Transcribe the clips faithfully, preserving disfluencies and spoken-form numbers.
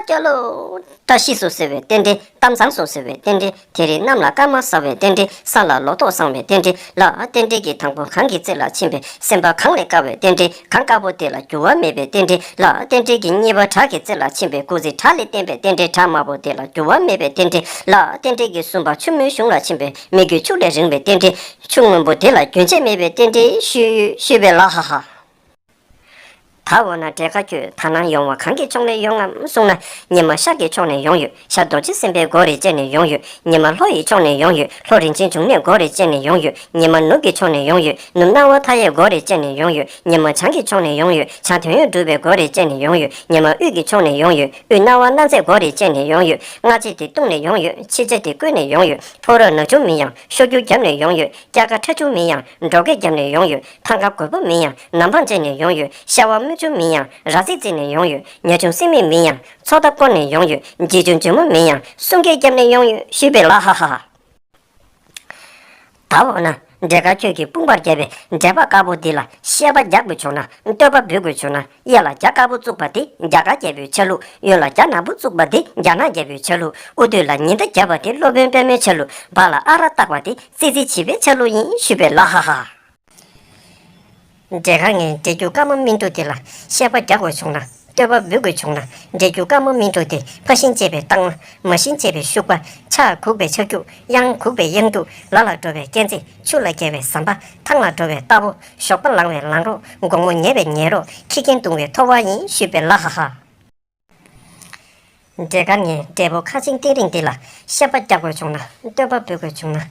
སྐྱོ་ལོ། བཀྲ་ཤིས་སོ་ཟེར་བའི་རྟེན་འབྲེལ། གཏམ་བཟང་སོ་ཟེར་བའི་རྟེན་འབྲེལ། དེ་རིང་གནམ་ལ་སྐར་མ་ཟ་བའི་རྟེན་འབྲེལ། ས་ལ་ལོ་ཏོག་བཟང་བའི་རྟེན་འབྲེལ་ལ། རྟེན་འབྲེལ་གྱི་དང་པོ་གངས་ཀྱི་རྩེ་ལ་ཕྱིན་པས་སེམས་པ་གངས་ལས་དཀར་བའི་རྟེན་འབྲེལ། གངས་དཀར་པོ་དེ་ལ་འགྱུར་བ་མེད་པའི་རྟེན་འབྲེལ་ལ། རྟེན་འབྲེལ་གྱི་གཉིས་པ་བྲག་གི་རྩེ་ལ་ཕྱིན་པས་སྐུ་ཚེ་བྲག་ལས་བརྟན་པའི་རྟེན་འབྲེལ། བྲག་དམར་པོ་དེ་ལ་འགྱུར་བ་མེད་པའི་རྟེན་འབྲེལ་ལ། རྟེན་འབྲེལ་གྱི་གསུམ་པ་ཆུ་མོའི་གཞུང་ལ་ཕྱིན་པས་མི་རྒྱུད་ཕྱུགས་ལས་རིང་བའི་རྟེན་འབྲེལ། ཆུ་སྔོན་པོ་དེ་ལ་རྒྱུན་ཆད་མེད་པའི་རྟེན་འབྲེལ་ཞུས་ཡོད་ཞུས་པས་ལ་ཧ་ཧ། ད་འོ་ན་འབྲས་དཀར་ཁྱོད་ད་ནང་ཡོང་བ་གང་གི་ཕྱོགས་ནས་ཡོང་ངམ་གསུངས་ན། ཉི་མ་ཤར་གྱི་ཕྱོགས་ནས་ཡོང་ཡོད། ཤར་རྡོ་རྗེ་སེམས་དཔའི་སྒོ་རེ་བཅད་ནས་ཡོང་ཡོད། ཉི་མ་ལྷོ་ཡི་ཕྱོགས་ནས་ཡོང་ཡོད། ལྷོ་རིན་ཆེན་འབྱུང་གནས་སྒོ་རེ་བཅད་ནས་ཡོང་ཡོད། ཉི་མ་ནུབ་ཀྱི་ཕྱོགས་ནས་ཡོང་ཡོད། ནུབ་སྣང་བ་མཐའ་ཡས་སྒོ་རེ་བཅད་ནས་ཡོང་ཡོད། ཉི་མ་བྱང་གི་ཕྱོགས་ནས་ཡོང་ཡོད། བྱང་དོན་ཡོད་གྲུབ་པའི་སྒོ་རེ་བཅད་ནས་ཡོང་ཡོད། ཉི་མ་དབུས་ཀྱི་ཕྱོགས་ནས་ཡོང་ཡོད། དབུས་སྣང་བ་སྣང་མཛད་སྒོ་རེ་བཅད་ནས་ཡོང་ཡོད། སྔ་ཕྱི་དེ་བཏུང་ནས་ཡོང་ཡོད། ཕྱི་ཕྱི་དེ་བསྐོལ་ནས་ཡོང་ཡོད། ཕོ་རོག་ནག་ཆུང་མིན་ཡང་གཤོག་སྒྱུར་བརྒྱབ་ནས་ཡོང་ཡོད། སྐྱ་ཀ་ཁྲ་ཆུང་མིན་ཡང་འབྲོག་སྐད་བརྒྱབ་ནས་ཡོང་ཡོད། ཐང་ཀ་རྒོད་པོ་མིན་ཡང་ནམ་འཕང་བཅད་ནས་ཡོང་ཡོད། ཤ་བ་སྨུག་ཆུང་མིན་ཡང་ར་ཙིག་བརྩིགས་ནས་ཡོང་ཡོད། ཉ་ཆུང་སྲིན་མིག་མིན་ཡང་མཚོ་འདབས་བསྐོར་ནས་ཡོང་ཡོད། འབྱིད་ཆུང་འཇོལ་མོ་མིན་ཡང་གསུང་སྐད་བརྒྱབ་ནས་ཡོང་ཡོད་ཞུས་པས་ལ་ཧ་ཧ། ད་འོ་ན་འབྲས་དཀར་ཁྱོད་ཀྱིས་དཔུང་པར་བརྒྱབ་པའི་འབྲས་བ་དཀར་པོ་འདི་ལ་བཤད་པ་རྒྱག་དགོས་བྱུང་ན། བསྟོད་པ་འབུལ་དགོས་བྱུང་ན། གཡས་ལ་རྒྱ་དཀར་པོ་བཙུགས་པ་དེ་རྒྱ་གར་རྒྱལ་པོའི་ཆ་ལུགས། གཡོན་ལ་རྒྱ་ནག་པོ་བཙུགས་པ་དེ་རྒྱ་ནག་རྒྱལ་པོའི་ཆ་ལུགས། དབུ་སྟོད་ལ་ཉི་ཟླ་བརྒྱབ་པ་དེ་སློབ་དཔོན་པདྨའི་ཆ་ལུགས། བར་ལ་ཨ་ར་བཏགས་པ་དེ་ཙི་ཙི་བྱིས་པའི་ཆ་ལུགས་ཡིན་ཞུས་པས་ལ་ཧ་ཧ། འབྲས་དཀར་ངས་འབྲས་རྒྱུ་དཀར་མོ་སྨིན་དྲུག་དེ་ལ་བཤད་པ་རྒྱག་དགོས་བྱུང་ན། བསྟོད་པ་འབུལ་དགོས་བྱུང་ན། འབྲས་རྒྱུ་དཀར་མོ་སྨིན་དྲུག་དེ་ཕ་བཞིན་གཅེས་པའི་སྟག་མོ། མ་བཞིན་གཅེས་པའི་ཤུག་པ། ཕྱྭ་གུག་པའི་ཕྱྭ་རྒྱུག། གཡང་གུག་པའི་གཡང་རྒྱུག། ལ་ལ་འགྲོ་བའི་སྐས་འཛེག། ཆུ་ལ་བརྒལ་བའི་ཟམ་པ། ཐང་ལ་འགྲོ་བའི་རྟ་ཕོ། ཞོགས་པ་ལངས་པའི་ལངས་རོགས། དགོང་མོ་ཉལ་བའི་ཉལ་རོགས། ཁྱི་རྒན་བརྡུང་བའི་ཐོ་བ་ཡིན་ཞུས་པས་ལ་ཧ་ཧ། འབྲས་དཀར་ངས་འབྲས་བུ་ཁ་ཆེམས་གཏིང་རིང་འདི་ལ་བཤད་པ་རྒྱག་དགོས་བྱུང་ན། བསྟོད་པ་འབུལ་དགོས་བྱུང་ན།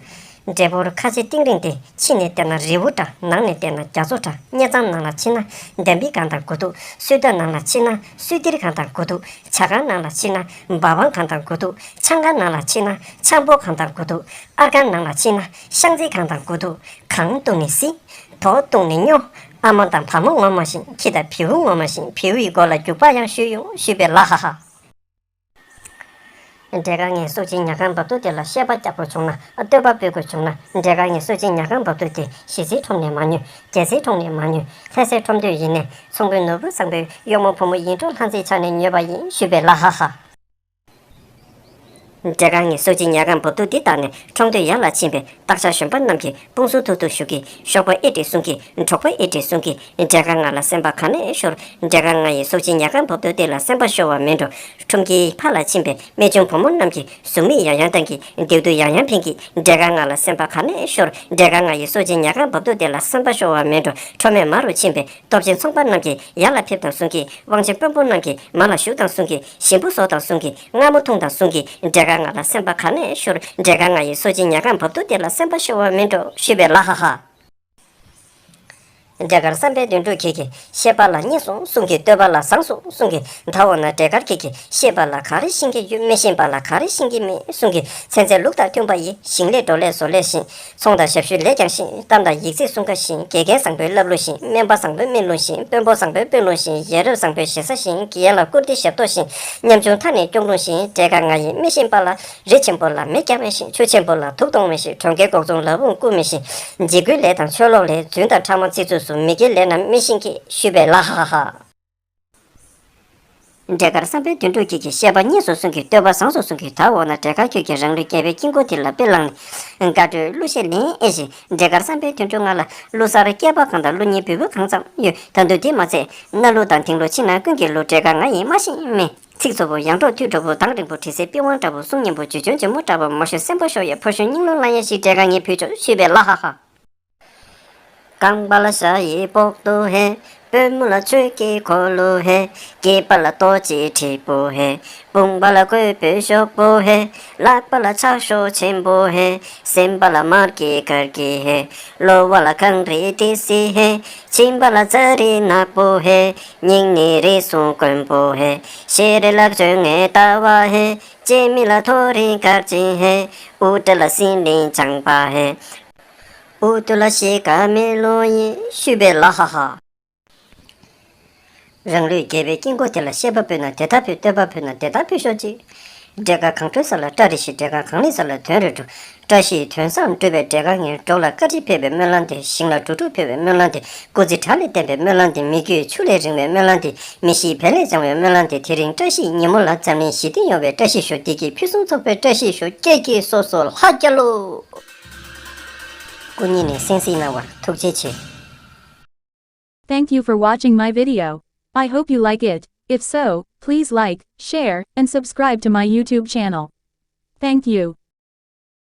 འབྲས་བུ་ཁ་ཆེམས་གཏིང་རིང་དེ་ཕྱི་ནས་བལྟས་ན་རི་བོ་འདྲ། ནང་ནས་བལྟས་ན་རྒྱ་མཚོ་འདྲ། དམྱལ་གཙང་ནང་ལ་ཕྱིན་ན་འདམ་བི་སྒང་དང་དགུ་ཐུག། སོས་དལ་ནང་ལ་ཕྱིན་ན་སོས་དིར་སྒང་དང་དགུ་ཐུག། བྱ་སྒང་ནང་ལ་ཕྱིན་ན་འབའ་སྦང་སྒང་དང་དགུ་ཐུག། ཆང་སྒང་ནང་ལ་ཕྱིན་ན་ཆང་ཕོར་སྒང་དང་དགུ་ཐུག། ཨར་སྒང་ནང་ལ་ཕྱིན་ན་ཤང་རྩི་སྒང་དང་དགུ་ཐུག། གངས་བཏུང་ནས་བསིལ། དོ་བཏུང་ནས་སྨྱོ། ཨ་མ་དང་བ་མོ་ངོ་མ་བཞིན། ཁྱི་དང་བེའུ་ངོ་མ་བཞིན། བེའུ་ཡི་མགོ་ལ་རྒྱུག་པ་ཡང་གཞུས་ཡོང་ཞུས་པས་ལ་ཧ་ཧ། འབྲས་དཀར་ངས་སྲོག་ཆེན་ཉ་གང་འབབ་ཐུག་དེ་ལ་བཤད་པ་རྒྱག་དགོས་བྱུང་ན། བསྟོད་པ་འབུལ་དགོས་བྱུང་ན། འབྲས་དཀར་ངས་སྲོག་ཆེན་ཉ་གང་འབབ་ཐུག་དེ་ཞི་ཚེ་ཁྲོམ་ནས་མ་ཉོས། རྒྱལ་ཚེ་ཁྲོམ་ནས་མ་ཉོས། ལྷ་སའི་ཁྲོམ་སྡོད་ཡིན་ནའི་ཚོང་དཔོན་ནོར་བུ་བཟང་པོའི་གཡོག་མོ་བུ་མོ་ཡིན་འགྲོ་ལྷ་མཛེས་ཆ་ནས་ཉོས་པ་ཡིན་ཞུས་པས་ལ་ཧ་ཧ། འབྲས་དཀར་ངས་སྲོག་ཆེན་ཉ་གང་འབབ་ཐུག་འདི་བཏགས་ནས་ཁྲོམ་སྡོད་ཡར་ལ་ཕྱིན་པས་སྟག་ཤར་གཞོན་པ་རྣམས་ཀྱིས་དཔུང་གསུམ་ཐུག་ཐུག་ཞུ་གི། གཤོག་པ་ཨེ་འདྲས་གསུང་གི། འབྲོག་པ་ཨེ་འདྲས་གསུང་གི། འབྲས་དཀར་ང་ལ་སེམས་པ་ག་ནས་ཤོར། འབྲས་དཀར་ང་ཡི་སྲོག་ཆེན་ཉ་གང་འབབ་ཐུག་དེ་ལ་སེམས་པ་ཤོར་བ་མིན་འགྲོ། ཁྲོམ་གྱི་ཕར་ལ་ཕྱིན་པས་རྨད་བྱུང་བུ་མོ་རྣམས་ཀྱིས་གཟུགས་མིག་ཡང་ཡང་བསྟན་གི། མདེའུ་དུ་ཡང་ཡང་འཕེན་གི། འབྲས་དཀར་ང་ལ་སེམས་པ་ག་ནས་ཤོར། འབྲས་དཀར་ང་ཡི་སྲོག་ཆེན་ཉ་གང་འབབ་ཐུག་དེ་ལ་སེམས་པ་ཤོར་བ་མིན་འགྲོ། ཁྲོམ་མེད་མ་རུ་ཕྱིན་པས་སྟོབས་ཆེན་ཚོང་པ་རྣམས་ཀྱིས་ཡར་ལ་ཕེབས་དང་གསུང་གི། དབང་ཆེན་དཔོན་པོ་རྣམས་ཀྱིས་མར་ལ་བཞུགས་དང་གསུང་གི། ཞིམ་པོ་ཟོ་དང་གསུང་གི། མངར་མོ་འཐུང་དང་གསུང་གི། འབྲས་དཀར་ང་ལ་སེམས་པ་ག་ནས་ཤོར། འབྲས་དཀར་ང་ཡི་སྲོག་ཆེན་ཉ་གང་འབབ་ཐུག་དེ་ལ་སེམས་པ་ཤོར་བ་མིན་འགྲོ་ཞུས་པས་ལ་ཧ་ཧ། འབྲས་དཀར་བསམ་པའི་དོན་གྲུབ་ཁྱེད་ཀྱིས་བཤད་པ་ལ་སྙན་སོང་གསུང་གི། བསྟོད་པ་ལ་བཟང་སོང་གསུང་གི། ད་འོ་ན་འབྲས་དཀར་ཁྱེད་ཀྱིས་བཤད་པ་ལ་ག་རེ་ཤེས་ཀྱི་ཡོད། མི་ཤེས་པ་ལ་ག་རེ་ཤེས་ཀྱི་མེད་གསུང་གི། ཚན་རྩལ་ལུགས་དང་མཐུན་པ་ཡིས། ཞིང་ལས་འབྲོག་ལས་བཟོ་ལས་ཤེས། ཚོང་དང་ཞབས་ཞུའི་ལས་ཀྱང་ཤེས། གཏམ་དང་ཡིག་ཚིག་གསུང་ཁ་ཤེས། དགེ་རྒན་བཟང་པོའི་བསླབ་ལུགས་ཤེས། སྨན་པ་བཟང་པོའི་སྨན་ལུགས་ཤེས། དཔོན་པོ་བཟང་པོའི་དཔོན་ལུགས་ཤེས། ཡ་རབས་བཟང་པོའི་ཞེ་ས་ཤེས། ཡན་ལ་བཀུར་སྟི་ཞབས་ཏོག་ཤེས། ཉམ་ཆུང་མཐའ་ནས་སྐྱོང་ལུགས་ཤེས། འབྲས་དཀར་ང་ཡིས་མི་ཤེས་པ་ལ། རི་ཆེན་པོ་ལ་མེ་བརྒྱབ་མི་ཤེས། ཆུ་ཆེན་པོ་ལ་དུག་གཏོང་མི་ཤེས། གྲོང་ཁྱེར་སྒོག་ཙོང་ལ་བུང་བཀུག་མི་ཤེས། འཇིགས་སྐུལ་ལས་དང་ཆོས་ལོག་ལས། རྫུན་དང་ཕྲ་མ་ཚིག་རྩུབ་སུ། མི་དགེ་ལས་རྣམས་མི་ཤེས་ཀྱི་ཞུས་པས་ལ་ཧ་ཧ། འབྲས་དཀར་བསམ་པའི་དོན་གྲུབ་ཁྱེད་ཀྱིས་བཤད་པ་སྙན་སོང་གསུང་གི། བསྟོད་པ་བཟང་སོང་གསུང་གི། ད་འོ་ན་འབྲས་དཀར་ཁྱོད་ཀྱིས་རང་ལུས་རྒྱལ་བའི་དཀྱིལ་འཁོར་དེ་ལ་དཔེ་བླངས་ནས་དགའ་སྤྲོའི་གླུ་གཞས་ལེན་ཨེ་ཤེས། འབྲས་དཀར་བསམ་པའི་དོན་གྲུབ་ང་ལ་གླུ་གསར་སྐྱེས་པ་གང་དང་གླུ་རྙིང་བོད་བུ་གང་ཙམ་ཡོད། ད་དུང་དེ་མ་ཚད་གནའ་གླུ་དང་དེང་གླུ་ཕྱི་ནང་ཀུན་གྱི་གླུ་འབྲས་དཀར་ང་ཡིས་མ་ཤེས་མེད། ཚིག་རྩུབ་པོ་ཡང་འགྲོགས་མཐུ་སྒྲུབ་པོ་དང་རིང་པོ་དྲི་ཟའི་པི་ཝང་འདྲ་པོ་གསུང་སྙན་པོ་ཇོ་ཆུང་ཇོ་མོ་འདྲ་པོ་མ་ཞུ་སེམས་པ་ཤོར་ཡ་ཕོ་གཞོན་སྙིང་རླུང་ལངས་ཡ་ཞིག་འབྲས་དཀར་ངའི་བུ་ཅོ་ཞུས་པས་ལ་ཧ་ཧ། རྐང་པ་ལ་ཞྭ་ཡི་སྤོག་ཏོ་ཧེ། པུས་མོ་ལ་ཆོས་ཀྱི་འཁོར་ལོ་ཧེ། སྐེད་པ་ལ་རྡོ་རྗེ་དྲིལ་བུ་ཧེ། དཔུང་པ་ལ་རྒོད་པོའི་གཤོག་པོ་ཧེ། ལག་པ་ལ་ཕྱག་ཞོ་ཆེན་པོ་ཧེ། སེམས་པ་ལ་མར་གྱི་གར་གྱི་ཧེ། གློ་བ་ལ་གངས་རི་ཏི་སེ་ཧེ། མཆིན་པ་ལ་ཙ་རི་ནག་པོ་ཧེ། སྙིང་ནི་རི་སུང་དཀོན་པོ་ཧེ། ཤེས་རིག་ལ་བཅོ་ལྔའི་ལྟ་བ་ཧེ། ལྕེ་མི་ལ་ཐོ་རེངས་དཀར་ཅན་ཧེ། དབུ་སྐྲ་ལ་སྲིན་ལིང་ལྗང་པ་ཧེ། དབུ་ཏུ་ལ་ཤེལ་དཀར་མེ་ལོང་ཡིན་ཞུས་པས་ལ་ཧ་ཧ། རང་ལུས་རྒྱལ་བའི་དཀྱིལ་འཁོར་དེ་ལ་བཤད་པ་ཕུལ་ན་དེ་ལྟར་ཕུལ། བསྟོད་པ་ཕུལ་ན་དེ་ལྟར་ཕུལ་ཤོག་ཅིག། འབྲས་དཀར་གངས་ཁྲོད་ས་ལ་སྐྲ་རེ་ཞིག་འབྲས་དཀར་གངས་རི་ས་ལ་དོན་རེ་འགྲུབ། བཀྲ་ཤིས་དོན་བཟང་སྤྲུལ་པའི་འབྲས་དཀར་ངན། འབྲོག་ལ་བཀའ་དྲིན་ཕེབས་པའི་སྨོན་ལམ་འདེབས། ཞིང་ལ་འབྲུ་དྲུག་ཕེབས་པའི་སྨོན་ལམ་འདེབས། སྐུ་ཚེ་དགྲ་ལས་བརྟན་པའི་སྨོན་ལམ་འདེབས། མི་རྒྱུད་ཆུ་ལས་རིང་བའི་སྨོན་ལམ་འདེབས། མི་ཤི་བལ་ལས་འཇམ་པའི་སྨོན་ལམ་འདེབས། དེ་རིང་བཀྲ་ཤིས་ཉིན་མོ་ལ་འཛམ་གླིང་ཞི་བདེ་ཡོང་བའི་བཀྲ་ཤིས་ཤོག་བདེ་སྐྱིད་ཕུན་སུམ་ཚོགས་པའི་བཀྲ་ཤིས་ཤོག་ཀྱེ་ཀྱེ་སོ་སོ་ལྷ་རྒྱལ་ལོ། སྐུ་ཉིད་ནས་གསན་གཟིགས་གནང་བར་ཐུགས་རྗེ་ཆེ། Thank you for watching my video. I hope you like it. If so, please like, share, and subscribe to my YouTube channel. Thank you.